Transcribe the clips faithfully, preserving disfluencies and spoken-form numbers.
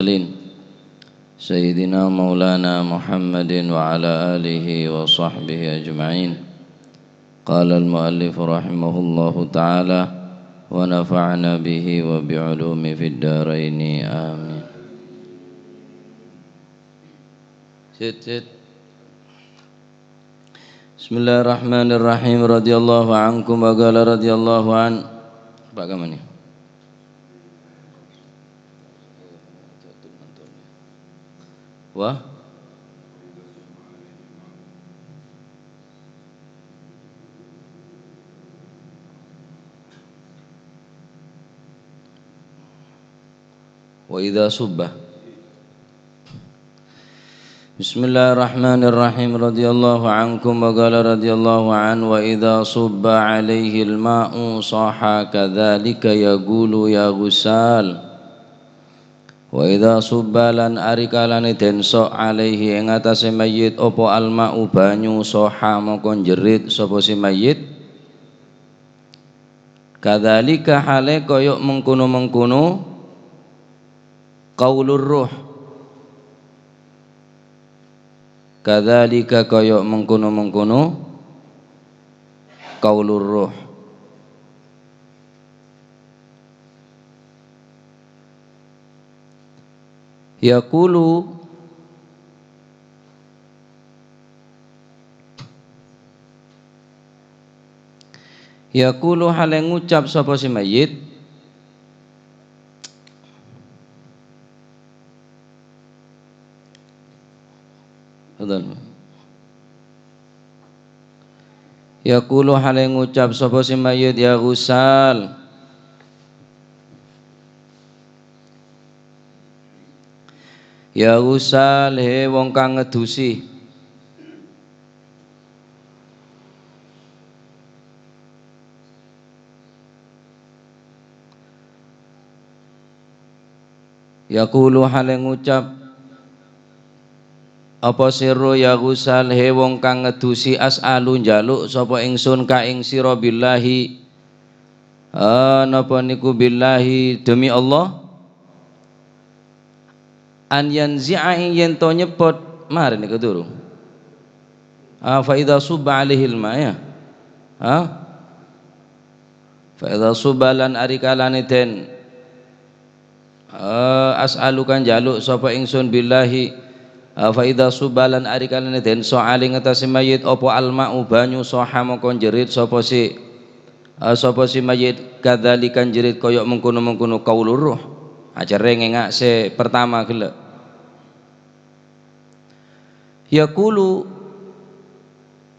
المرسلين سيدنا مولانا محمد وعلى آله وصحبه أجمعين. قال المؤلف رحمه الله تعالى ونفعنا به وبعلومه في الدارين آمين. Sit, sit. Bismillahirrahmanirrahim. Radhiyallahu ankum wa qala radhiyallahu an. Pak Kamani. Wah. Wa idza subba. Bismillahirrahmanirrahim. Radhiyallahu ankum wa qala radhiyallahu an, "Wa idza subba alaihil ma'u saha kadzalika yaqulu ya ghusal." Wa idza subba lan arikalane den sok alaihi ing atase mayyit apa al-ma'u banyu saha mongko njerit sapa si mayyit. Kadzalika hale kaya mengkono-mengkono qaulur ruh. Kadzalika kaya mengkono-mengkono qaulur ruh. Yaqulu Yaqulu hale ngucap sapa si mayyit. Betul. Yaqulu hale ngucap sapa si mayyit, "Ya ghusal." Ya ghusal, he wong kang ngedusi. Yaqulu hale ngucap, apa sirru ya ghusal, he wong kang ngedusi, as'alu njaluk sapa ingsun ka ing sira billahi, eh, napa niku billahi, demi Allah? An yanzi'a ing yen to nyepot, mare nèko turu. Ah, fa idza subba alaihil ma, ya. Ah? Fa idza subba lan ari kalane den, eh, as'aluka njaluk sapa ingsun billahi, eh, fa idza subba lan ari kalane den so'ali ngatasi mayit apa alma'u banyu soha mongko njerit sapa si Ah, sapa si mayit kadzalika njerit kaya mengkono-mengkono qaulur ruh. Acerreng enga' se pertama gella'. Yaqulu,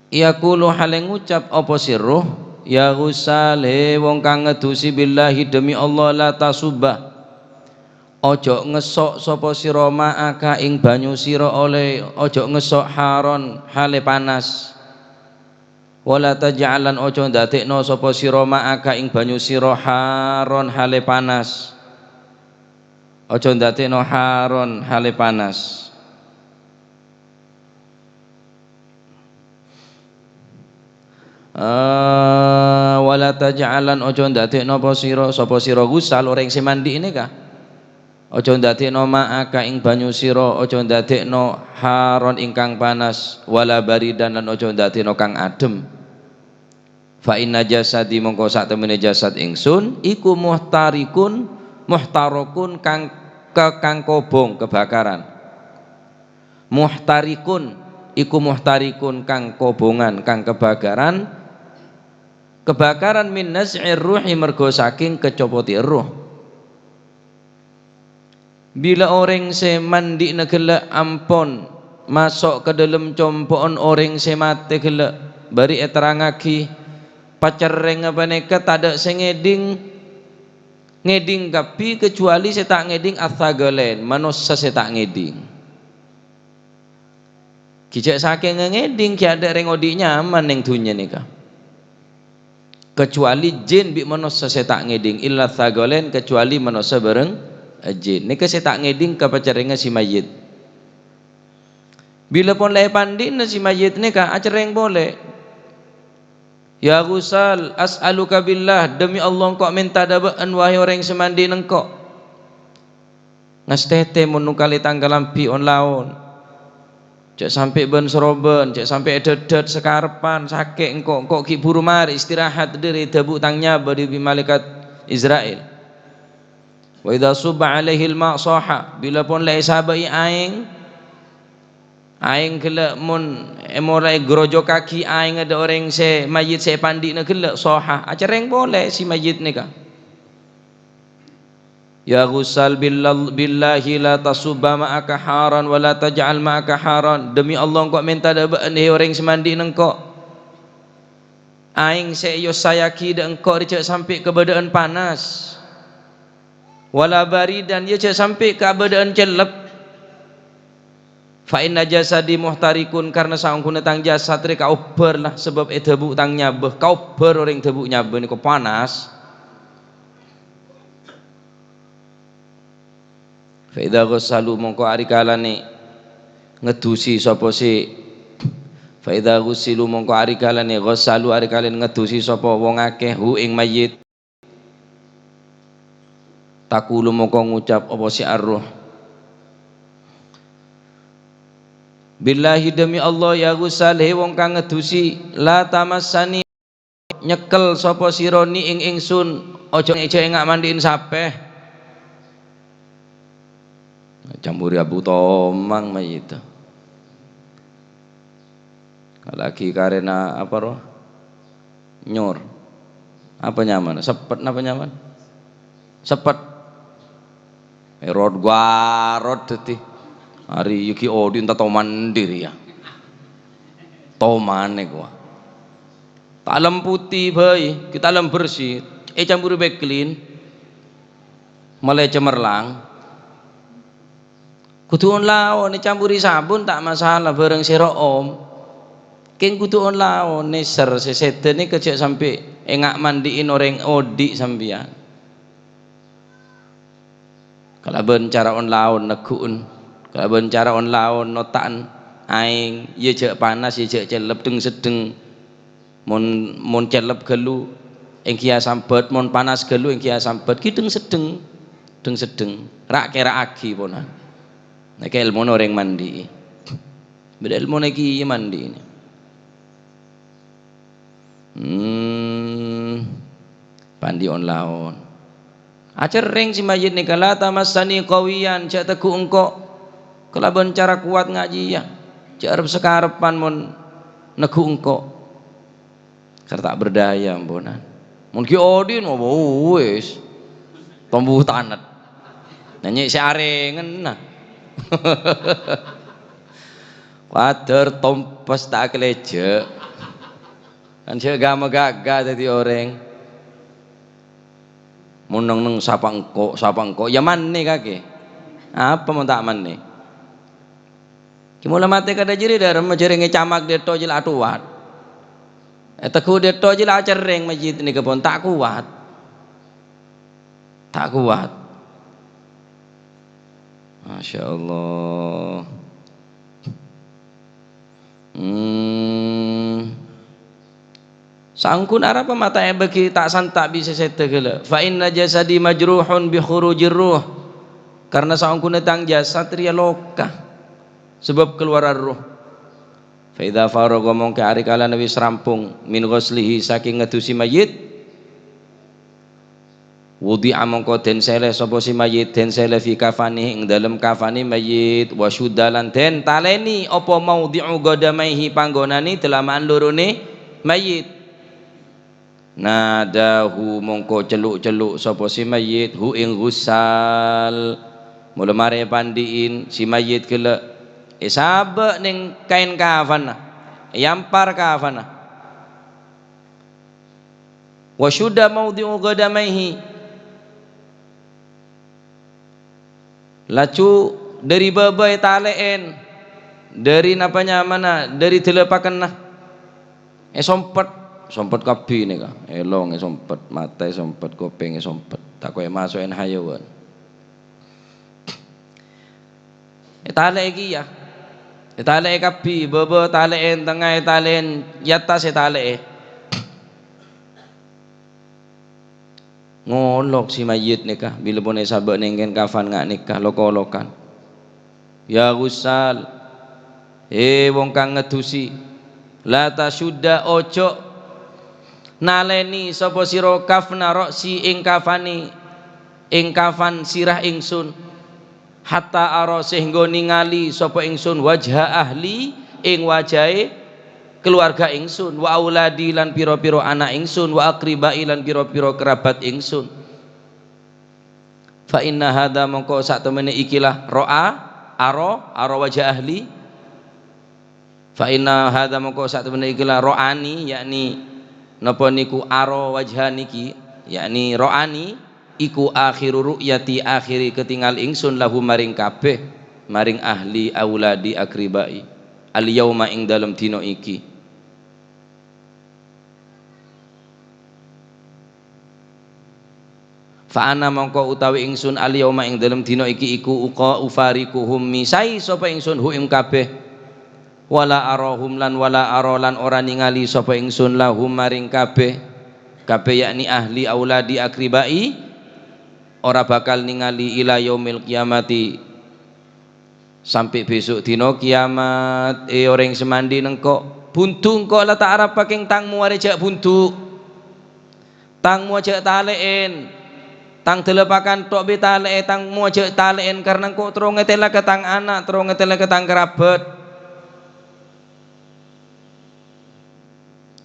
yaqulu hale ngucap apa si ruh, "Ya ghusal, he wong kang ngedusi billahi demi Allah, la tasubba. Ojo ngesso' sapa sira ma'aka ing banyu sira oleh, ojo ngesso' haron hale panas." "Wala taj'alan ojo ndadekno sapa sira ma'aka ing banyu sira haron hale panas." Ojo ndadekno haron hale panas. Eh, "Wala taj'alan ojo ndadekno apa sira, sapa sira ghusal oreng se mandi neka." Ojo ndadekno ma'aka ing banyu sira, ojo ndadekno haron ingkang panas, wala baridan lan ojo ndadekno kang adhem. Fa inna jasadi mongko satemene jasad ingsun iku muhtarikun, muhtarokun kang, kekang kobong kebakaran. Muhtarikun iku muhtarikun kang kobongan, kang kebakaran, kebakaran min naz'ir ruhi mergo saking kecopote erruh. Bila oreng se mandi'na gella' ampon maso' ka dhalem compo'en oreng se mate gella', bari eterrangngagi, pacerrengnga paneka tadha' se ngedhing, ngedhing kabbi kecuali se ta' ngedhing atsagalen, manossa se ta' ngedhing. Ghi' ja' sakenga ngedhing ghi' adha' reng odhi' nyaman neng dunnya neka. Kecuali jin bi' manossa se ta' ngedhing, illa tsagalen, kecuali manossa bareng, eh, jin. Neka se ta' ngedhing ka pacerrengnga si mayit. Bila pon la epandi'na si mayit neka acerreng pole. "Ya ghusal, as'aluka billah, demi Allah engko' menta dhaba'an, wahai oreng se mandi'na engko'." Nastètè mon nongkalè tang kalambhi on-laon. Jhâ' sampè' bân-soroban, jhâ' sampè' èdhâdhât sakarebbhân, sakè' engko', engko' ghi' buru marè istirahat dhâri dhâbu tang nyabâ dhibi' malaèkat Izrail. "Wa idza subba 'alaihil ma' shaha," bilâ pon la èsabâ'i aèng, aèng ghellâ' mon èmolaè grojokaghi aèngnga dhâ' orèng sè mayyit sè èpandi'na ghellâ', shaha, acerrèng polè si mayyit nèka. "Ya ghussal billal-, billahi la tasubba ma'aka haran wa la taj'al ma'aka haran." Demi Allah, engko' mènta dhâ' bâ'na, he orèng sè mandi'na engko'. Aèng sè èyossayaghi dhâ' engko' rè jhâ' sampè' kabâdâ'ân panas. "Wala baridan," iyâ jhâ' sampè' kabâdâ'ân cellep. "Fa inna jasadi muhtarikun," karna saongghuna tang jasad rè kaobbhâr la, sabâb èdhâbu' tang nyabâ. Kaobbhâr orèng dhâbu' nyabâ nèko panas. "Fa idza ghassalu," mongko arikalane ngedusi sapa si, "fa idza ghussilu," mongko arikalane ghassalu, arikalane ngedusi sapa wong akeh, "hu ing mayyit." "Taqulu," mongko ngucap apa si arruh, "Billahi, demi Allah, ya ghussal, he wong kang ngedusi, la tamassani, nyekel sapa sira ni ing ingsun, aja, aja enga' mandi'in sapè." Campuri abu tomang mayyit. Lagi karena apa, roh? Nyor. Apa nyamana? Sepet napa nyamana? Sepet. Erot garot dadi. Ari yuki odi enta toman diri ya. Tomane gua. Talem putih bae, ki talem bersih. Ecampuri beklin. Mele cemerlang. Kudu on-laon, ecampuri sabun ta' masalah, bareng sè ro'om. Kèng kudu on-laon, nèser sè sèdhâ nèka jhâ' sampè' enga' mandi'in orèng odi' sampèyan. Kalabân cara on-laon negghu'en, kalabân cara on-laon nota'en aèng, iyâ jhâ' panas, iyâ jhâ' cellep, dheng-seddheng. Mon, mon cellep ghâllu, èngghi asambhât, mon panas ghâllu, èngghi asambhât, ghi dheng-seddheng, dheng-seddheng, ra'-kèra'aghi, ponan. Nèka èlmona orèng mandi'i. Bâdâ èlmona kèya mandi'i. Hmm, pandi on-laon. Acerrèng si mayyit nèka, "La tamassani qawiyan," jhâ' tegghu' engko' kalabân cara kowat ngajiyâ. Jhâ' arep sakarebbhân mon negghu' engko'. Kar ta' berdaya, amponan. Mon ghi' odi', wis. Tombu tanet. Nyanyi sè arèngen, nah. Wader tompes ta' kalejjhâ'. Kan jhâ' gama gaga dâddi orèng. Mon neng-neng sapa engko', sapa engko', ya manne kakè. Apa mon ta' manne? Ki mola matè kadhâ' jârèya dâremma jârèya ngècamak dâ' ètto jâ la atowat. Ètegghu' dâ' ètto jâ la acerrèng mayyit nèka pon ta' kowat. Ta' kowat. Masya Allah. Hmm. Saongghuna arapa mata èbâghi ta' santa' bisa sèdhâ ghellâ'. "Fa inna jasadi majruhun bi khurujir ruh." Karna saongghuna tang jasad rèya loka sabâb kalowaran roh. "Fa idza faragha," mongkè arikalana wis rampung, "min ghuslihi," sakèng ngedusi mayyit. "Wudi'a," mongko den sèlè sapa si mayyit, den sèlè, "fi kafanihi," ing dâlem kafane mayyit, "wa syudda," lan den talèni apa, "maudhi'u qadamaihi," panggonane dâlama'an lorone mayyit. "Nadahu," mongko celluk-celluk sapa si mayyit, "hu ing ghussal." Mula marè pandi'in si mayyit ghellâ' èsabâ' neng kaen kafanna, èyampar kafanna. "Wa syudda maudhi'u qadamaihi." Laju dhâri bâbâ ètalè'en, dhâri napa nyamana, dhâri dâlâpakenna. Èsompet, sompet kabbhi nèka. Èlong èsompet, mata èsompet, kopèng èsompet. Tako' èmaso'en hayawan. Ètalè'è kèya. Ètalè'è kabbhi, bâbâ talè'en, tengnga ètalè'en, è attas ètalè'è. Ngolok si mayyit nèka, bilâ pon èsabâ' nèngkèn kafan nga' nèka, lok-olokan. Ya ghussal, he wong kang ngeddhusi, la tasyudda, ojo nalènè sapa sira kafna ra'si ing kafane, ing kafan sirah ingsun. Hatta ara, sehingga ningali sapa ingsun wajha ahli, ing wajahe keluarga ingsun, wa auladi, lan pira-pira ana' ingsun, wa aqribai, lan pira-pira kerabat ingsun. Fa inna hadza, mongko satemene ikilah ro'a, aro, aro wajha ahli. Fa inna hadza, mongko satemene ikilah ro'ani, yakni napa niku aro wajha niki, yakni ro'ani, iku akhiru ru'yati, akhire ketingal ingsun, lahu maring kabeh, maring ahli, auladi, aqribai, al yauma, ing dalem dina iki. Fa ana, mongko utawi ingsun, al yauma, ing dalem dina iki, iku uqa ufariquhum, misae sapa ingsun, hu, ing kabeh. Wala arahum, lan wala ara, lan ora ningali sapa ingsun, lahum, maring kabeh. Kabeh yakni ahli, auladi, aqribai, ora bakal ningali ila yaumil qiyamati, sampe' besok dina kiamat. E oreng se mandhi engko', bundhu engko' la ta' arapa keng tang mowa re ja' bundhu. Tang mowa ja' tale'en. Tang dalapakan tok bi' tale'e, tang mowa ja' tale'en, karna engko' terro ngetela ka tang ana', terro ngetela ka tang kerabat.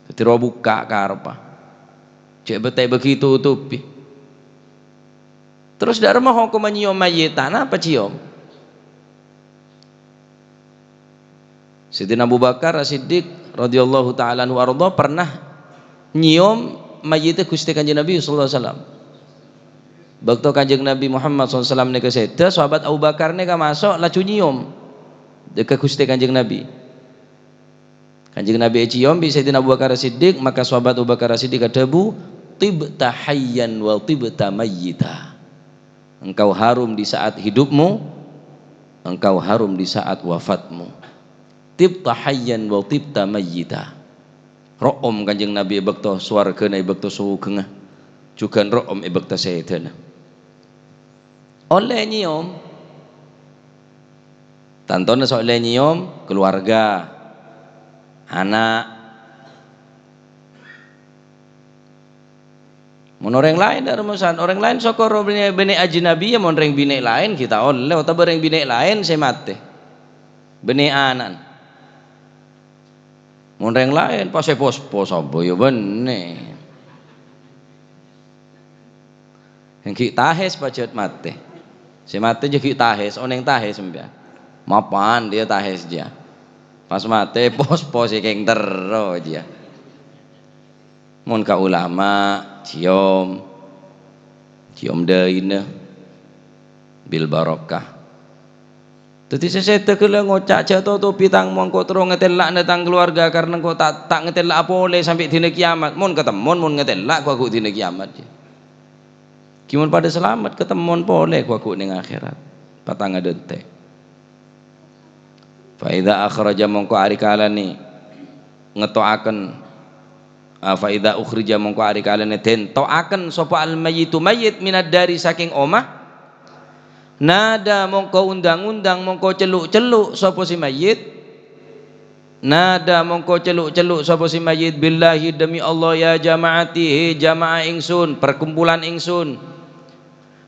Daddi rowa bukka' karebbhâ. Cè' bâtè bâgi tutupi. Terros dâ' remma hokomma nyèyom mayyit, ta' napa cèyom? Sayyidina Abu Bakar As-Siddiq radhiyallahu ta'ala anhu arda pernah nyèyom mayyitta Ghustè Kanjeng Nabi sallallahu alaihi wasallam. Bâkto Kanjeng Nabi Muhammad sallallahu alaihi wasallam nèka sèdhâ, sahabat Abu Bakar nèka maso' laju nyèyom ka Ghustè Kanjeng Nabi. Kanjeng Nabi ècèyom bi' Sayyidina Abu Bakar As-Siddiq, maka sahabat Abu Bakar As-Siddiq adhâbu, "Tibta hayyan wa tibta mayyita." Engkau harum di saat hidupmu, engkau harum di saat wafatmu. "Tibta hayyan wa tibta mayyita." Ro'om Kanjeng Nabi è bâkto sowarghâna, è bâkto soghângnga, jhughân ro'om è bâkto sèdhâna. Ollè nyèyom. Tantona sè ollè nyèyom keluarga, ana'. Mon orèng laèn, dâ' remma san, orèng laèn sokor bânnè, bânnè ajnabi, ya mon rèng binè' laèn ghi' ta' ollè, otabâ rèng binè' laèn sè matè. Bânnè ana'na. Mon rèng laèn pas èpospos, apa ya bânnè. Èngghi tahes pajhât matè. Sè matè jâ ghi' tahes, onèng tahes sampèyan. Mapan dia tahes jâ. Pas matè, pos-pos è kèng terro jâ. Mon ka ulama, cèyom. Cèyom dâina. Bil barokah. Dhâddhi sè sèdhâ ghellâ' ngoca', "Jhâ' totobi tang mowa engko' terro ngatella'ana tang kalowarga, karna engko' ta', ta' ngatella'a polè sampè' dina kiamat." Mon katemmon, mon ngatella' ghu-, ghu' dina kiamat. Ghi mon padâ salamet, katemmon polè ghu-, ghu' neng akhèrat. Patanga dântè'. Fa idza akhraja, mongko arikalane ngeto'aken, ah, fa idza ukhrija, mongko arikalane dento'aken sapa al-mayyitu, mayyit, minad dari, saking omah. Nada, mongko undang-undang, mongko celluk-celluk sapa si mayyit. Nada, mongko celluk-celluk sapa si mayyit, "Billahi, demi Allah, ya jama'ati, he jamaah ingsun, perkumpulan ingsun.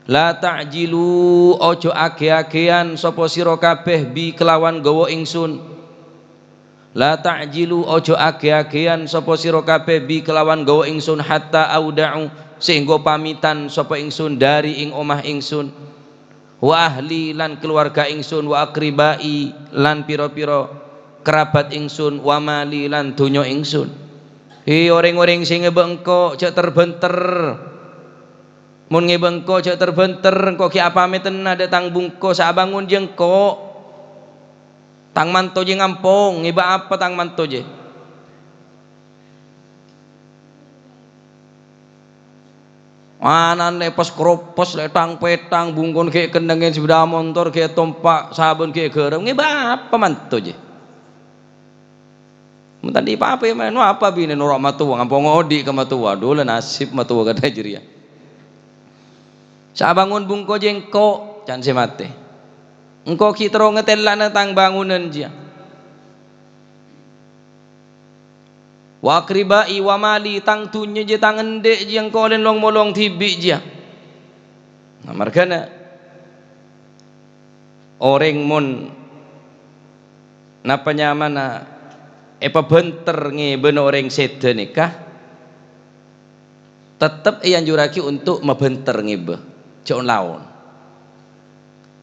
La ta'jilu, ojo age-ageyan sapa sira kabeh bi kelawan gawa ingsun." La ta'jilu, ojo age-ageyan sapa sira kabeh bi kelawan gawa ingsun, hatta auda'u, sehingga pamitan sapa ingsun dari ing omah ingsun, wa ahli, lan keluarga ingsun, wa aqribai, lan pira-pira kerabat ingsun, wa mali, lan donya ingsun. He oreng-oreng sing ngeba engko', ja' ter-benter. Mon ngeba engko', ja' ter-benter, engko' gi' apametenna dha' tang bungko sa' abangun jâ engko'. Tang manto jâ ngampong, ngeba apa tang manto jâ? Ana'na pas kropos, lè' tang-petang, bungkona ghi' kennengnga sepeda montor, ghi' tompa', sabun ghi' gârâm, ngeba apa manto jâ? Mon ta' andi' pa-apa, mè' no apa binè noro' matowa, ngampong odi' ka matowa, dhu la nasib matowa kadhâ' jârèya. "Sè abângon bungko jiyâ engko'," can sè matè. "Engko' ghi' terro ngatèlana tang bângonan jiyâ. Wa aqribai wa mali, tang dhunnya jiyâ, tang endhi' jiyâ, engko' ollè long-molong dhibi' jiyâ." Nah, marghâna orèng mon, napa nyamana, èpabhânter ngèbâna orèng sèdhâ nèka, tettep èanjurraghi untuk mabhânter ngèbâ, jhâ' on-laon.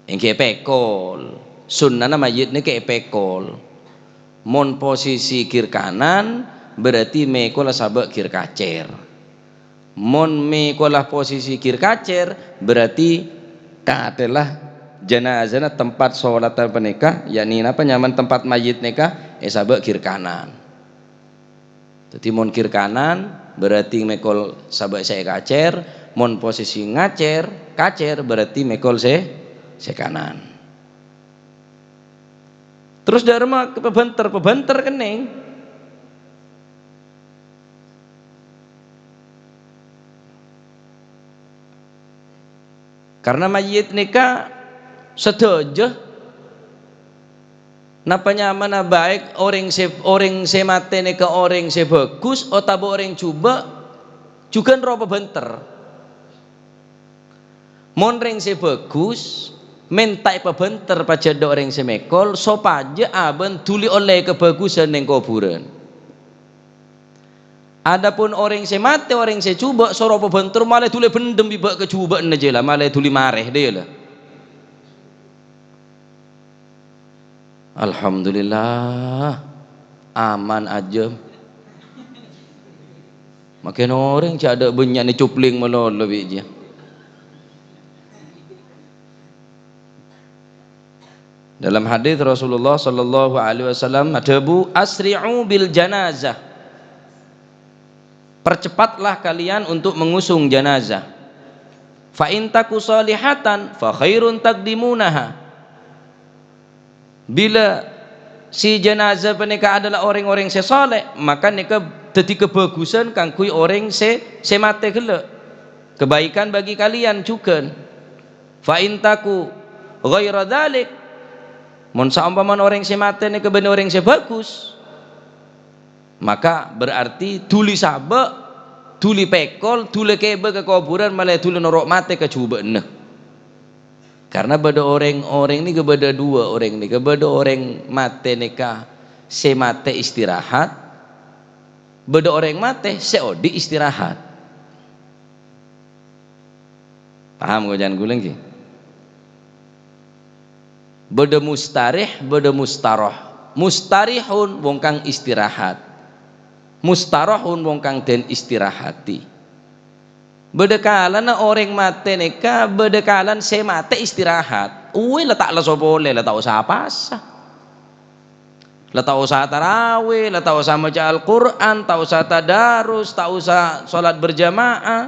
Èngghi èpèkol, sunnana mayyit nèka èpèkol. Mon posisi kir kanan, berarti mèkola sabâ' kir kacèr. Mon mèkola posisi kir kacèr, berarti katelah janazana tempat sholatan panèka, yakni napa nyamana tempat mayyit nèka, èsabâ' kir kanan. Dhâddhi, mon kir kanan, berarti mèkol sabâ' sè èkacèr. Mon posisi ngacèr, kacèr, berarti mèkol sè, sè kanan. Terros dhâ' remma pabhânter, pabhânter kennèng. Karna mayyit nèka sadhâjâ, napa nyamana, baik orèng sè, orèng sè matè nèka orèng sè bhâghus otabâ orèng jhubâ', jhughân rowa pabhânter. Mon rèng sè bhâghus, mènta èpabhânter pajhât dhâ' orèng sè mèkol, sopajâ abâ'na dhuli ollè kabhâghusân neng kobhurân. Adapun orèng sè matè, orèng sè jhubâ', soro pabhânter, malè dhuli bhendhem bi' bâ' kajhubâ'na jiyâ la, malè dhuli marè, dhâ' iyâ la. Alhamdulillah, aman ajâm. Makèn orèng jhâ' adâ' bânnya'na copling malolo bi' jiyâ. Dalam hadis Rasulullah sallallahu alaihi wasallam adhâbu, "Asri'u bil janazah." Percepatlah kalian untuk mengusung jenazah. "Fa in taku shalihatan fa khairun taqdimunaha." Bila si jenazah panèka adalah orèng-orèng sè saleh, maka nèka dhâddhi kabhâghusân kaangghuy orèng sè, sè matè ghellâ'. Kebaikan bagi kalian jhughân. "Fa in taku ghaira dzalik," mon saompamana orèng sè matè nèka bânnè orèng sè bhâghus, maka berarti dhuli sabâ', dhuli pèkol, dhuli kèbâ ka kobhurân, malè dhuli noro' matè kajhubâ'na. Karna bâdâ orèng, orèng nèka bâdâ duwâ' orèng nèka, bâdâ orèng matè nèka sè matè istirahat, bâdâ orèng matè sè odi' istirahat. Paham koca'an kaulâ, èngghi? Bâdâ mustarih, bâdâ mustaroh. Mustarihun, wong kang istirahat. Mustarohun, wong kang den istirahati. Bâdâ kalana orèng matè nèka, bâdâ kalana sè matè istirahat. Uwè la ta' lesso polè, la ta' osa apasa. La ta' osa tarawih, la ta' osa maca Al-Qur'an, ta' osa tadarus, ta' osa sholat berjamaah,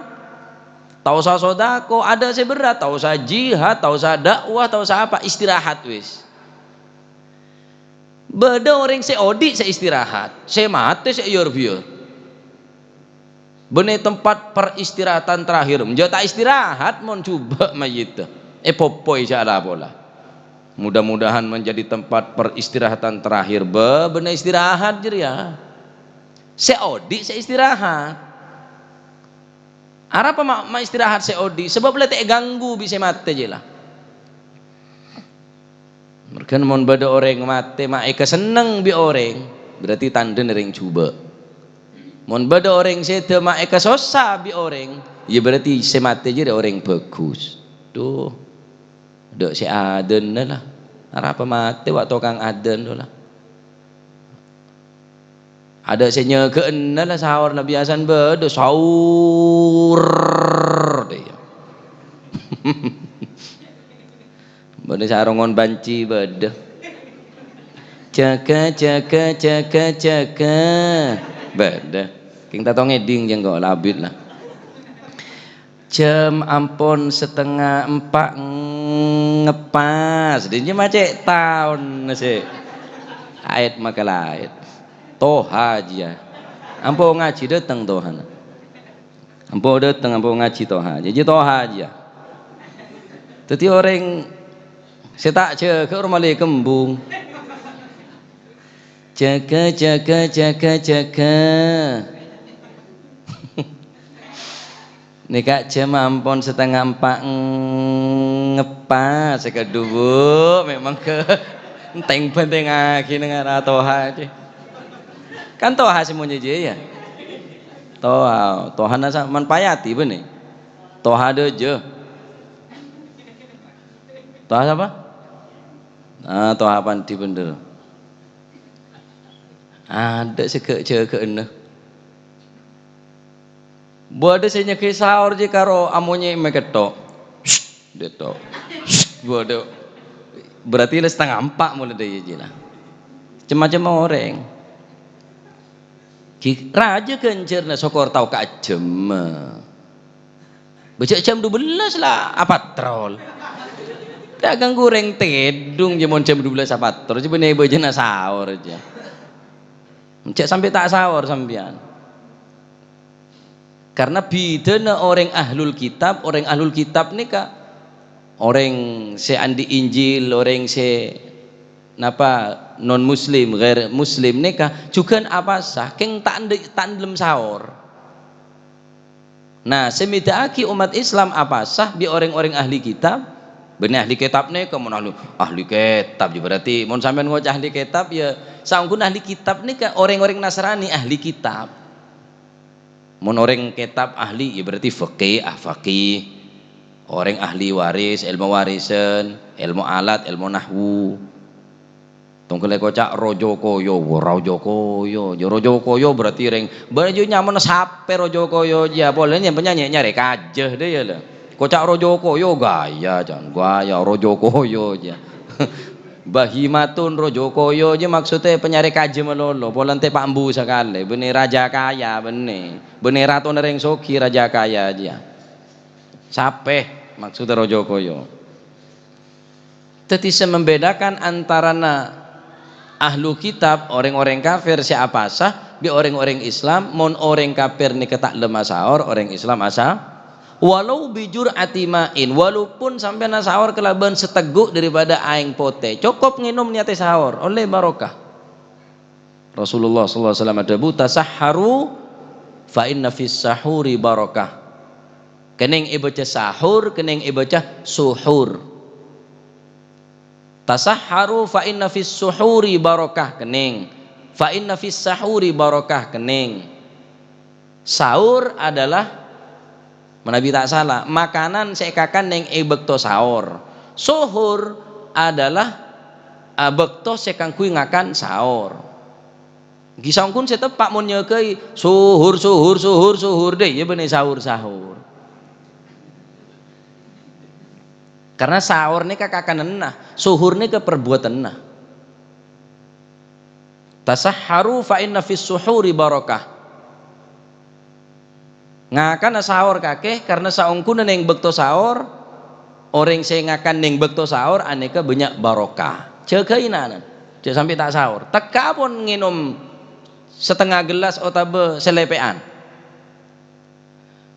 ta' osa sodako, adâ' sè berrâ', ta' osa jihad, ta' osa dakwah, ta' osa apa, istirahat wis. Bâdâ orèng sè odi' sè istirahat, sè matè sè èyâr-biyâr. Bânnè tempat peristirahatan terakhir. Mon jhâ' ta' istirahat mon jhubâ' mayyidda. Èpopoy sè ala pola. Mudah-mudahan menjadi tempat peristirahatan terakhir. Bâ-, bânnè istirahat jârèya. Sè odi' sè istirahat. Arapa ma', ma' istirahat sè odi'? Sabâb la ta' èganggu bi' sè matè jiyâ la. Marghâna mon bâdâ orèng matè ma' èkasenneng bi' orèng, berarti tandhâna rèng jhubâ'. Mon bâdâ orèng sèdhâ ma' èkasossa bi' orèng, ya berarti sè matè jârèya orèng bhâghus. Dhu, dâ' sè adânna la. Arapa matè wa' tokang adân dhu la. Adâ' sè nyèghâ'âna la saorna, biyasana bâdâ saor. Bâdâ sarongon banci bâdâ. Jâgâ, jâgâ, jâgâ, jâgâ. Bâdâ. Kèng ta' tao ngèdhing jâ' engko' la abit la. Jam ampon satengnga empa' ngepas. Dinja macè' taon sè aèt makalaèt. Toha jiyâ. Ampo ngajhi dâteng tohana. Ampo dâteng, ampo ngajhi toha. Jâjâ toha jiyâ. Dhâddhi orèng sè ta' jâgâ orèng malè kembung. Jâgâ, jâgâ, jâgâ, jâgâ. Nèka jhâm ampon setengah empa' ngepa, sè kadhuwâ' memang ke enteng-bentengngaghi neng ara Toha, cè. Kan Toha sè monyè jiyâ, ya? Toha, Tohana sa-, Man Payati, bânnè? Toha dâjâ. Toha sapa? Ah, Toha Pandi bhender. Adâ' sè ghâ-, jâgâ'ânna. Bâdâ sè nyèghi saor jiyâ karo amonyè mè' ketto'. Sst, ketto'. Sst, bâdâ. Berarti la setengah empa' molaè dâjâ jiyâ la. Cem-macem orèng. Ghi-, rajâ ghânjhârna sokor tao kaajhâmma. Bâjâ' jam dua belas la apatrol. Ta' ganggu orèng tèdung jâ mon jam dua belas apatrol, jâ bânnè bâjâna saor jâ. Jâ' sampè' ta' saor sampèyan. Karna bhidhâna orèng ahlul kitab, orèng ahlul kitab nèka orèng sè andi' Injil, orèng sè napa non muslim, ghair muslim nèka jhughân apasa, kèng ta' andi', ta' endellem saor. Nah, sè mbhidhâ'aghi ommat Islam apasa bi' orèng-orèng ahli kitab? Bânnè ahli kitab nèka mon ahli, ahli kitab, ya berarti mon sampèyan ngoca' ahli kitab, ya saongghuna ahli kitab nèka orèng-orèng Nasrani ahli kitab. Mon orèng kitab ahli, ya berarti faqih, ah, faqih. Orèng ahli waris, èlmo warisan, èlmo alat, èlmo nahwu. Tongghâl èkoca' Raja Kaya, wa Raja Kaya, jâ Raja Kaya berarti rèng, bâ-, jâ nyamana sapè Raja Kaya, jâ polana nyèn-, nyanyè nyarè kajâ dâ, ya la. Koca' Raja Kaya gaya, jân, gaya Raja Kaya, jâ. Bahimatun Raja Kaya, jâ maksoddhâ panyarè kajâ malolo, polana tè' pa' embu sakalè, bânnè raja kaya, bânnè. Bânnè ratona rèng soghi, raja kaya, jâ. Sapè, maksoddhâ Raja Kaya. Dhâddhi, sè membedakan antarana ahlu kitab, orèng-orèng kafir sè apasa, bi' orèng-orèng Islam, mon orèng kafir nèka ta' lem asaor, orèng Islam asa-, walau bi jur'ati ma'in, walaupun sampèyan asaor kalabân sategghu' daripada aèng potè, cokop ngènom niyatta saor, ollè barokah. Rasulullah sallallahu alaihi wasallam adhâbu, "Tasahharu fa inna fis sahuri barakah." Kenning èbâca sahur, kenning èbâca suhur. "Tasahharu fa inna fis suhuri barakah," kenning. "Fa inna fis sahuri barakah," kenning. Saur adalah, manabi ta' sala, makanan sè èkakan neng è bâkto saor. Suhur adalah, a, bâkto sè kaangghuy ngakan saor. Ghi' saongghun sè teppa' mon nyagâi, "Suhur, suhur, suhur, suhur," dâ' iyâ bânnè sahur, sahur. Karna saor nèka kakananna, suhur nèka parbuwâtanna. "Tasahharu fa inna fis suhuri barakah." Ngakana saor kakè, karna saongghuna neng bâkto saor, orèng sè ngakan neng bâkto saor anèka bânnya' barokah. Jâgâi nanan, jhâ' sampè' ta' saor. Tekka pon ngènom satengnga gellas otabâ salèpè'an.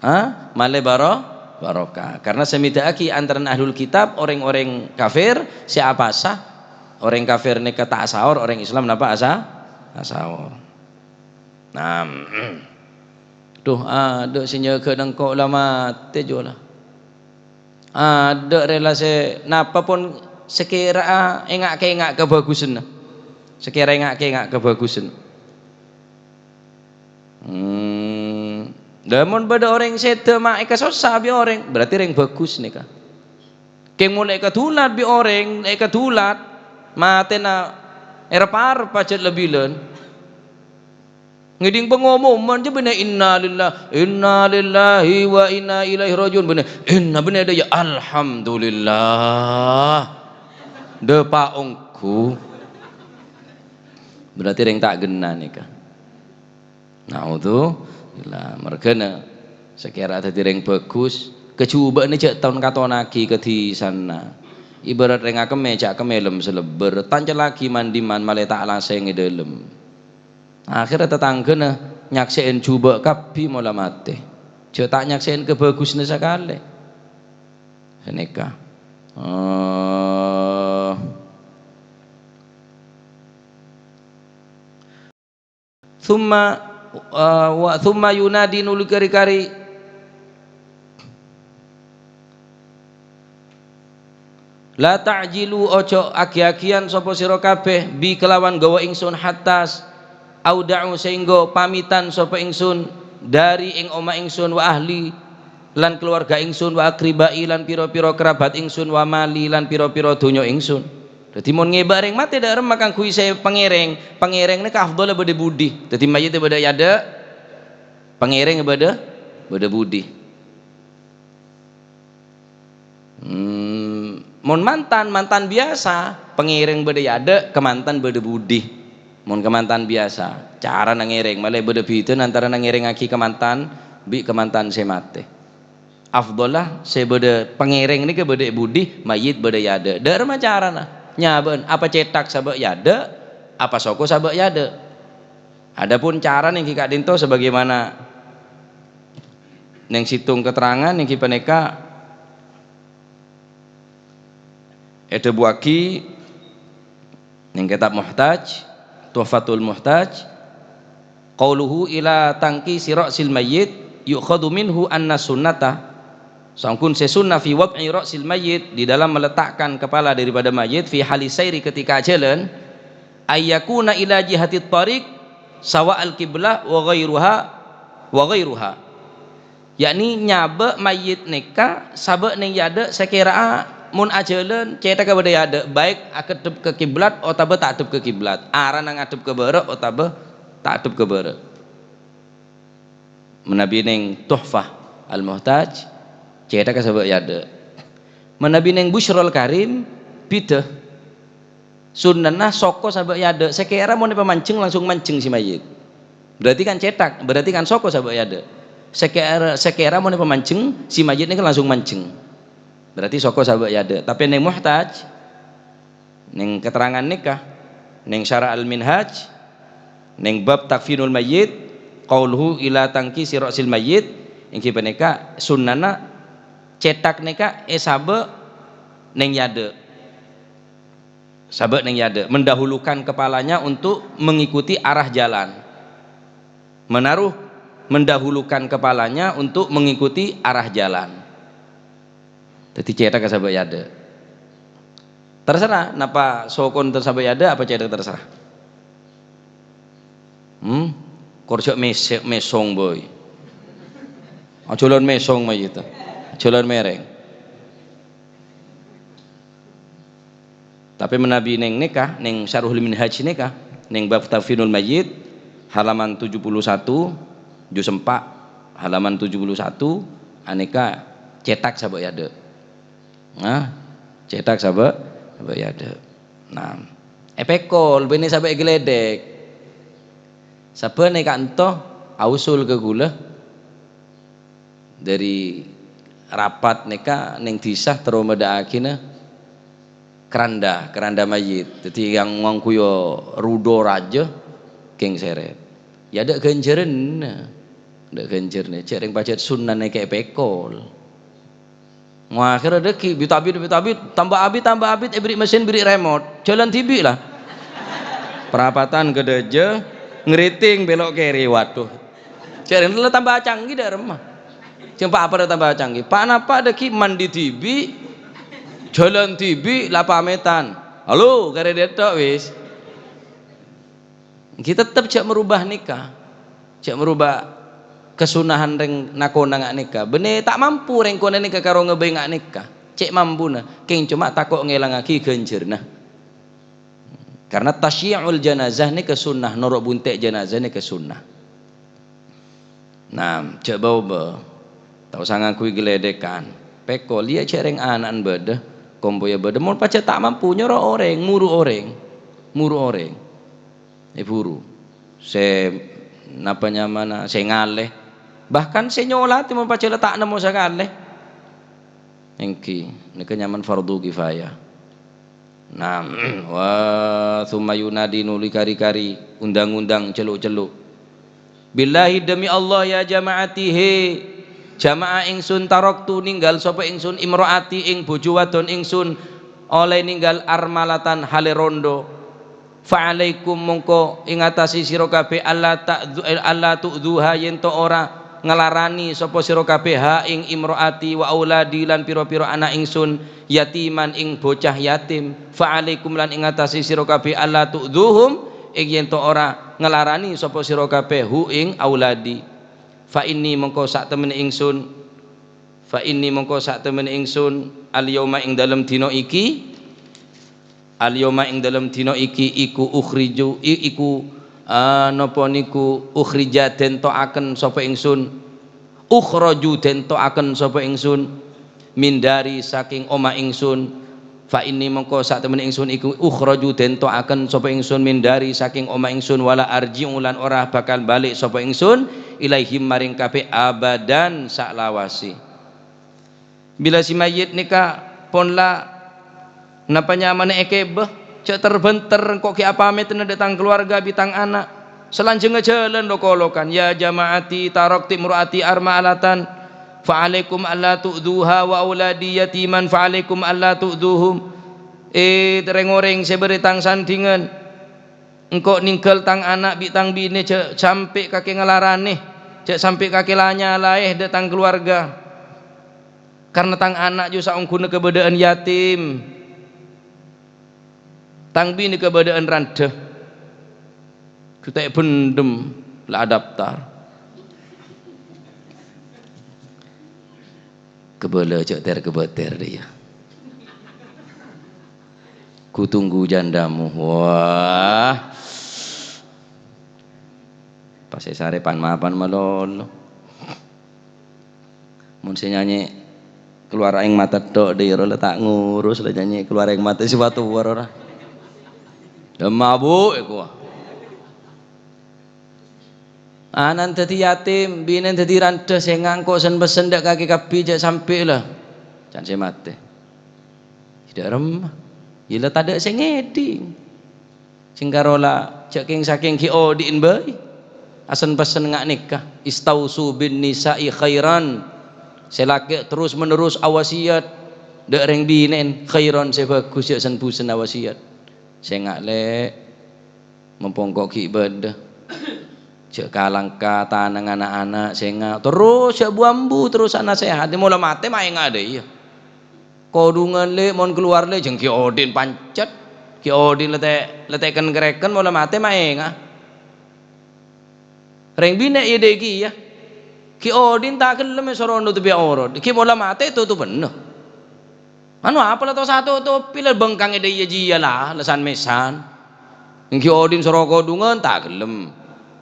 Ha? Malè baro-, barokah. Karna sè mbhidhâ'aghi antarana ahlul kitab, orèng-orèng kafir, sè apasa? Orèng kafir nèka ta' asaor, orèng Islam napa asa-, asaor. Nah, dhu, adâ' sè nyagâ nengko' la matè jiyâ la. Adâ' rèla sè napa pon sakèra'a ènga'-kènga' kabhâghusânna. Sakèra ènga'-kènga' kabhâghusân. Hmm. Lah, mon bâdâ orèng sèdhâ ma' èkasossa bi' orèng, berarti rèng bhâghus nèka. Kèng mon èkadulat bi' orèng, èkadulat, matèna èrepa-repa jhât la bilân. Ngèdhing pangomoman jhâ' bânnè, "Innalillah, innalillahi wa inna ilaihi raji'un." Bânnè, "Inna," bânnè dâ' iyâ, "Alhamdulillah." Dâpa' ongghu. Berarti rèng ta' ghenna nèka. Naudzubillah. Marghâna sakèra dhâddhi rèng bhâghus, kajhubâ'na jhâ' ton-katonaghi ka dhisana. Ibarat rèng akemmè, jhâ' kemmè lem-salebbher, tancellaghi man-dimman malè ta' lasèng è dâlem. Akhèrra tatangghâna nyaksè'è jhubâ' kabbhi mola matè. Jhâ' ta' nyaksè'è kabhâghusânna sakalè. Sanèka. Eh, tsumma, eh, wa, tsumma yunadi nuli kari-kari, "La ta'jilu, ojo agi-agiyan sapa sira kabeh, bi kelawan gawa ingsun, hatta s-, auda'u, sehingga pamitan sapa ingsun dari ing oma ingsun, wa ahli, lan keluarga ingsun, wa akribai, lan pira-pira kerabat ingsun, wa mali, lan pira-pira donya ingsun." Dadi mon ngèbâ rèng matè dâ' remma kaangghuy sè pangèrèng, pangèrèng nèka afdhalla bâdâ budi. Dadi mayyit bâdâ è adâ', pangèrèng bâdâ, bâdâ budi. Hmm, mon mantan, mantan biyasa, pangèrèng bâdâ è adâ', kamantan bâdâ budi. Mon kamantan biyasa, carana ngèrèng, malè bâdâ bhidhâna antarana ngèrèngngaghi kamantan bi' kamantan sè matè. Afdhalla sè bâdâ pangèrèng nèka bâdâ è budi, mayyit bâdâ è adâ'. Dâ' remma carana? Nyabâ'ân, apa cèthak sabâ' è adâ', apa soko sabâ' è adâ'. Adapun carana èngghi ka'dinto sebagaimana neng sèttong keterangan èngghi panèka èdhâbuwâghi neng kitab Muhtaj, Tuhfatul Muhtaj, qauluhu ila tanqisi ra'sil mayyit yu'khadhu minhu anna sunnata, saongghun sè sunnah fi wad'i ra'sil mayyit, di dalam meletakkan kepala daripada mayit, fi hali sairi, ketika jalan, ayyakuna ila jihatit thariq, sawa al-qiblah wa ghairuha, wa ghairuha. Yakni nyabâ' mayyit nèka sabâ' neng è adâ' sakèra'a mon ajhâlân cèthagghâ bâdâ è adâ', baik aghâddhep ka kiblat otabâ ta' aghâddhep ka kiblat. Arana ngaghâddhep ka bârâ' otabâ ta' aghâddhep ka bârâ'. Manabi neng Tuhfah Al-Muhtaj, cèthagghâ sabâ' è adâ'. Manabi neng Busyrol Karim, bidhâ. Sunnana soko sabâ' è adâ', sakèra mon èpamanjheng langsung manjheng sè mayyit. Berarti kan cèthak, berarti kan soko sabâ' è adâ'. Sakèra, sakèra mon èpamanjheng, sè mayyit nèka langsung manjheng. Berarti soko sabâ' è adâ'. Tapè neng Muhtaj, neng keterangan nèka, neng Syarah Al-Minhaj, neng bab takfinul mayyit, qauluhu ila tanqisi ra'sil mayyit, èngghi panèka sunnana cèthak nèka èsabâ' neng è adâ'. Sabâ' neng è adâ', mendahulukan kepalanya untuk mengikuti arah jalan. Menaruh, mendahulukan kepalanya untuk mengikuti arah jalan. Dâddhi cèthagghâ sabâ' è adâ'. Terserah, napa sokona ter-, sabâ' è adâ', apa cèthagghâ terserah. Hmm? Kor jhâ' mèsè-, mèsong, boy. Ajhâlân mèsong mayyit. Ajhâlân mèrèng. Tapè manabi neng nèka, neng Syarhul Minhaj nèka, neng bab Takfinul Mayyit, halaman tujuh puluh satu, juz empat, halaman tujuh puluh satu, anèka cèthak sabâ' è adâ'. Nah, cèthak sabâ', sabâ' è adâ'. Nah, èpèkol, bânnè sabâ' èghâlèdhek. Sabbhân è ka'ento ausul ka ghulâ. Dâri rapat nèka neng dhisa terro madhâ'âghina keranda, keranda mayyit. Dâddhi yang ngangghuy rudhu rajâ, kèng sèrèt. Ya, adâ' ghânjhârânna. Adâ' ghânjhârânna. Cè' rèng pajhât sunnana èkè'è pèkol. Akhèrra dâgghi', bit-abit, bit-abit, tamba abit, tamba abit, èbherri' mesin, bherri' remot. Jhâlân dhibi', la. Prapatan ka dâjâ, ngriting bèlo' kèrè. Waduh. Jhâ' rèng la tamba canggih dâ' remma. Jhâ' pa-apa dâ' tamba canggih. Pa-napa dâgghi' mandi dhibi', jhâlân dhibi', la pamètan. Halo, karè dâ' tok, wis. Èngghi tettep jhâ' merubah nèka. Jhâ' merubah kasunnahan rèng na-kona nga' nèka. Bânnè ta' mampu rèng kona nèka karo ngabây nga' nèka. Cè' mampuna, kèng coma tako' ngèlangaghi ghânjhârânna. Karna tasyi'ul janazah nèka sunnah, noro' buntè' janazah nèka sunnah. Nah, jhâ' bâ-obâ. Ta' osa ngangghuy ghâlèdhèkan. Pèkol, iyâ jhâ' rèng ana'na bâdâ, kompoyya bâdâ. Mon pajhât ta' mampu, nyoro orèng, muru orèng. Muru orèng. Èburu. Sè, napa nyamana, sè ngalè. Bahkan sè nyolatè mon pajhât la ta' nemmo sakalè. Èngghi, nèka nyamana fardhu kifayah. Nah, wa tsumma yunadi nuli kari-kari, undang-undang, celo'-celo'. Billahi, demi Allah, ya jama'ati, he, Jama'a ingsun, taraktu, ninggal sapa ingsun, imra'ati, ing bojo wadon ingsun, olle ninggal, armalatan, hale rondo. Fa'alaikum, mongko ing atase sira kabeh, alla ta'dzu-, alla tu'dzuha, yen to ora nglarani sapa sira kabeh, ha, ing imra'ati, wa auladi, lan pira-pira ana' ingsun, yatiman, ing bocah yatim. Fa'alaikum, lan ing atase sira kabeh, alla tu'dzuhum, ing yen to ora nglarani sapa sira kabeh, hu, ing auladi. Fa inni, mongko satemene ingsun, fa inni, mongko satemene ingsun, al yauma, ing dalem dina iki, al yauma, ing dalem dina iki, iku ukhriju, i-, iku, ah, napa niku, ukhrija, den to'aken sapa ingsun, ukhraju, den to'aken sapa ingsun, min dari, saking oma ingsun. Fa inni, mongko satemene ingsun iku, ukhraju, den to'aken sapa ingsun, min dari, saking oma ingsun, wala arji'u, lan ora bakal balik sapa ingsun, ilaihim, maring kabeh, abadan, salawase. Bila si mayyit nèka pon la napa nyamana èkèbâ, jhâ' ter-bhânter, engko' ghi' apameddhâna dâ' tang kalowarga bi' tang ana'. Salanjhângnga jhâlân lo-kolokan, "Ya jama'ati, taraktu imra'ati armalatan, fa'alaikum alla tu'dzuha, wa auladi yatiman, fa'alaikum alla tu'dzuhum." È, rèng-orèng sè bâdâ è tang sandhingan, engko' nèngghâl tang ana' bi' tang binè jhâ' sampè' kakè nglaranè, jhâ' sampè' kakè la-nyalaè dâ' tang kalowarga. Karna tang ana' jhâ' saongghuna kabâdâ'ân yatim. Tang binè kabâdâ'ân randhâ. Jhâ' ta' bhendhem, la adaptar. Kabâlâ jhâ' ter-kabâter, iyâ. Ku tunggu jandamu. Wah. Pas èsarè pan-mapan malolo. Mon sè nyanyè kalowar aèng mata tok, dhi ro la ta' ngurus, la nyanyè kalowar aèng mata sè watu ora. Dâ' mabu' èkowa. Ana'na dhâddhi yatim, binèna dhâddhi randhâ, sènga' engko' sen-pessen dâ' kakè kabbhi jhâ' sampè' la. Can sè matè. Sè dâ' remma. Iyâ la tadâ' sè ngèdhing. Sèngkaro la jhâ' kèng-sakèng ghi' odi'in bhâi. Asen-pessen nga' nèka, "Istausu bin nisa'i khairan." Sè lakè' terros-menerros awasiyat dâ' rèng binè'en khairan sè bhâghus, jhâ' sen-busen awasiyat. Sènga', Lè', mon engko' ghi' bâdâ. Jhâ' kalangka tanangnga ana'-ana', sènga'. Terros jhâ' bu-ambu, terros anasèhat. Mola matè maènga' dâ' iyâ. Kodhungan, Lè', mon kalowar, Lè', jhâ' ghi' odi'in pancet. Ghi' odi'in la tè-, la tèken-kerrèken, mola matè maènga'. Rèng binè' iyâ dâ' ghi' iyâ. Ghi' odi'in ta' ghellem èsoro notobhi aorat. Ghi' mola matè totobhâna. Anu apa la to-satotobhi la bengkang è dâ' iyâ jiyâ la, la san-mèsan. Èngghi odi'in soro kodhungan ta' ghellem.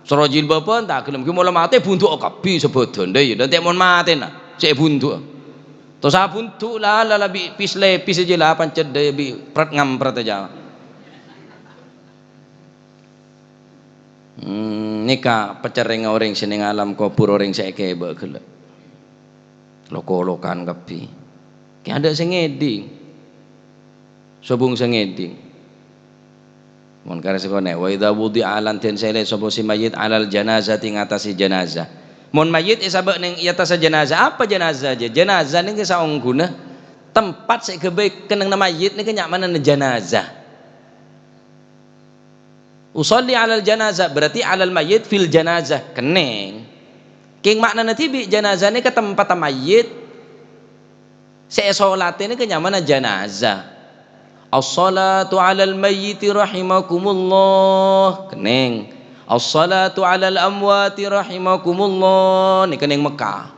Soro jilbaban ta' ghellem. Ghi' mola matè bhundu'a kabbhi sabâdân. Dâ' iyâ, dântè' mon matèna sè èbhundu'a. To sabhundu' la, la, la bi' pis-lèpis jâ la pancet dâ' iyâ bi' pret-ngampret jâ. Hmm, nèka pacerrèngnga orèng sè neng alam kobhur, orèng sè èkèbâ ghellâ'. Lo-kolokan kabbhi. Kè adâ' sè ngèdhing. Sobung sè ngèdhing. Mon karè sakonè', "Wa idza wudi'a", lan den sèlè sapa si mayyit, "'alal janazati", ngatasè janazah. Mon mayyit èsabâ' neng è attassa janazah, apa janazah jâ? Janazah nèka saongghuna tempat sè èghâbây kennengnganna mayyit nèka nyamana janazah. "Usolli 'alal janazah", berarti 'alal mayyit fil janazah, kennèng. Kèng ma'nana dhibi' janazah nèka tempatta mayyit sè èsolatè nèka nyamana janazah. "As-shalatu 'alal mayyiti rahimakumullah", kennèng. "As-shalatu 'alal amwati rahimakumullah", nèka neng Mekkah.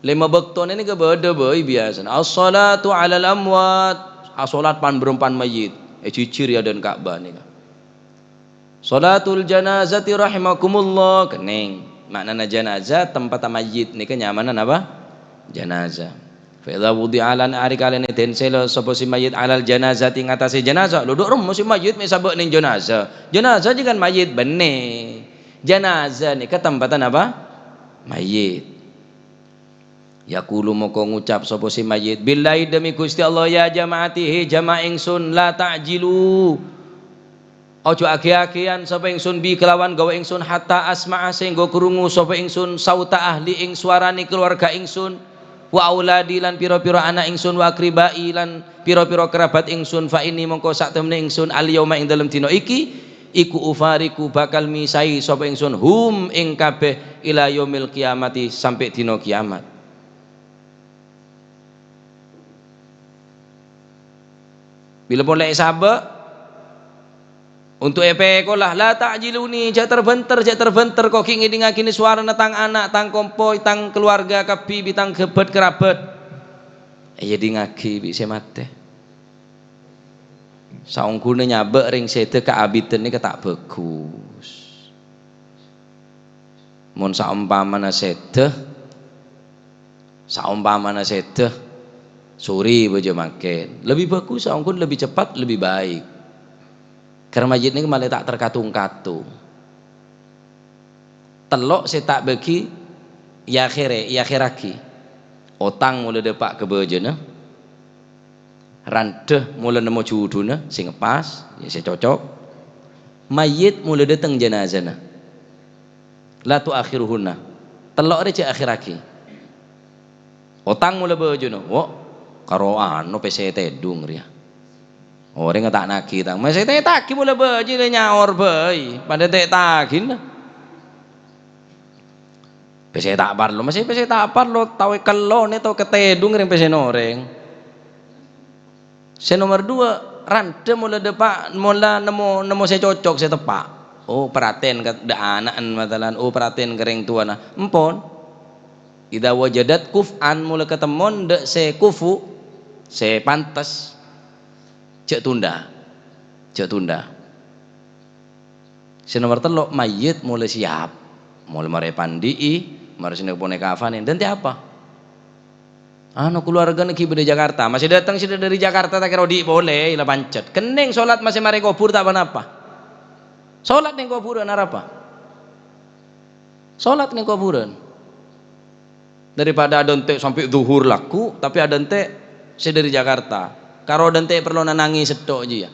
Lèma bâkto nèka bâdâ bhâi biyasana. "As-shalatu 'alal amwat", asolat pan-bârâmpan mayyit, èjhijhir è adâ'na Ka'bah nèka. "Shalatul janazati rahimakumullah", kennèng. Ma'nana janazah, tempatta mayyit nèka nyamana napa? Janazah. "Fa idza wudi'a", lan arè kalèna den sèlè sapa si mayyit, "'alal janazati", ngatasè janazah. Lo dâ' remma si mayyit mè' sabâ' neng janazah. Janazah jâ kan mayyit bânnè. Janazah nèka tempatta napa? Mayyit. "Yaqulu", moko ngucap sapa si mayyit, "Billahi", demi Gusti Allah, "ya jama'ati", he jamaah ingsun, "la ta'jilu", Ojo aghi-aghiyan sapa ingsun bi kelawan gawe ingsun, hatta asma'a, sehingga krungu sapa ingsun, sauta ahli, ing swarane keluarga ingsun, wa auladi, lan pira-pira ana' ingsun, wa akribai, lan pira-pira kerabat ingsun, fa inni, mongko sak temene ingsun, al yauma, ing dalem dina iki, iku ufariku, bakal misahi sapa ingsun, hum, ing kabeh, ila yaumil qiyamati, sampe dina kiamat. Bila pon lè' saba', untuk èpèkola, la ta'jiluni, jhâ' ter-bhânter, jhâ' ter-bhânter, ko' ghi' ngèdingngaghinè sowarana tang ana', tang kompoy, tang keluarga kabbhi, bi' tang ghâbât kerabat. Èdingngaghi bi' sè matè. Saongghuna nyabâ' rèng sèdhâ ka abidhân nèka ta' bhâghus. Mon saompamana sèdhâ, saompamana sèdhâ, sori bâjâ mangkèn. Lebbi bhâghus, saongghun lebbi cepat, lebbi baik. Karena mayyit nèka malè ta' ter-katung-katung. Tello' sè ta' bâgi, èakhèrè, èakhèrraghi. Otang mola dâpa' ka bâjâna. Randhâ mola nemmo judhuna sè ngepas, ya sè cocok. Mayyit mola dâteng janazana. La tu'akhiruhunna. Tello' rè jhâ' akhèrraghi. Otang mola bâjâna, wo', karo ano pèssè tèdung rèya. Orèngnga ta' naghi tang. Mèssè tètaghi mola bâjâ lè nyaor bhâi, padâ tètaghina. Pèssè ta' parlo, mèssè pèssè ta' parlo, tao èkellonè, tao katèdung rèng pèssèna orèng. Sè nomer dua, randhâ mola dâpa', mola nemmo, nemmo sè cocok, sè teppa'. Oh, perhatian ka, dâ' ana'en, masalan, oh, perhatian ka rèng towana. Empon. Idza wajadat kuf'an, mola katemmon dâ' sè kufu', sè pantes, jhâ' tunda. Jhâ' tunda. Sè nomer tello', mayyit mola siap. Mola marè pandi'i, marè sè nèka ponèka kafanè. Dântè apa? Ano, keluargana ghi' bâdâ Jakarta. Masè dâteng sè dâri Jakarta, ta' kèra odi' polè, la pancet. Kennèng solat masè marè kobhur ta' ponapa. Solat neng kobhurân arapa? Solat neng kobhurân. Daripada adântè' sampè' dhuhur lagghu', tapè adântè' sè dâri Jakarta. Karo adântè' parlo nanangè sèttong jiyâ.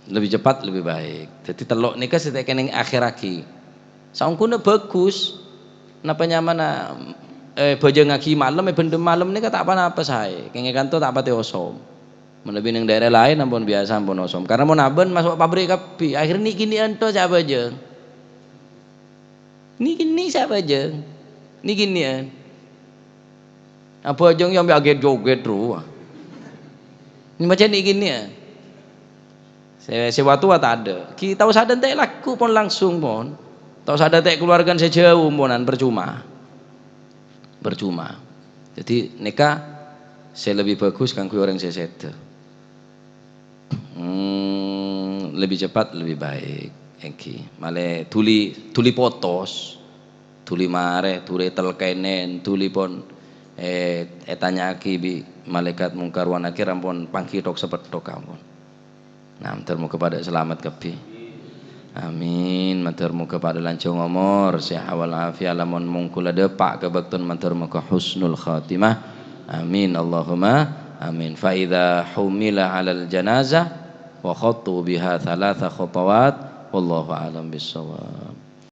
Lebbi cepat, lebbi baik. Dâddhi tello' nèka sè ta' kènèng akhèrraghi. Saongghuna bhâghus. Napa nyamana, eh, bhâjângngaghi malem, èbhendhem malem nèka ta' ponapa saè. Kèngèng kanto ta' patè osom. Manabi neng daerah laèn ampon biyasa ampon osom. Karena mon abân maso' pabrik kabbhi, akhirnya nèk-kènè'an to sè abhâjâng. Nèk-kènè' sè abhâjâng. Nèk-kènè'an. Abhâjâng ya ambi' aget-joget rowa. Nèk macam nèk-kènè'an. Sè, sè wa-towa tadâ'. Ghi' tao sadântè' lagghu' pon langsung pon. Tao sadântè' keluargana sè jhâu ponan percuma. Percuma. Dâddhi nèka sè lebbi bhâghus kaangghuy orèng sè sèdhâ. Hmm, lebbi cepat lebbi baik. Èngghi. Malè dhuli, dhuli potos. Dhuli marè, dhuli telkènèn, dhuli pon, eh, ètanya'aghi bi' malaikat Mungkar wa Nakir ampon pangghi thok-sapètthok ampon. Nah, mandhâr moghâ padâ salamet kabbhi. Amin. Mandhâr moghâ padâ lanjhâng omor, sehat wal afiat, lamon mon kaulâ dâpa' ka bâktona mandhâr moghâ husnul khatimah. Amin. Allahumma amin. Fa idza humila 'alal janazah wa khattu biha thalatha khatawat. Wallahu a'lam bissawab.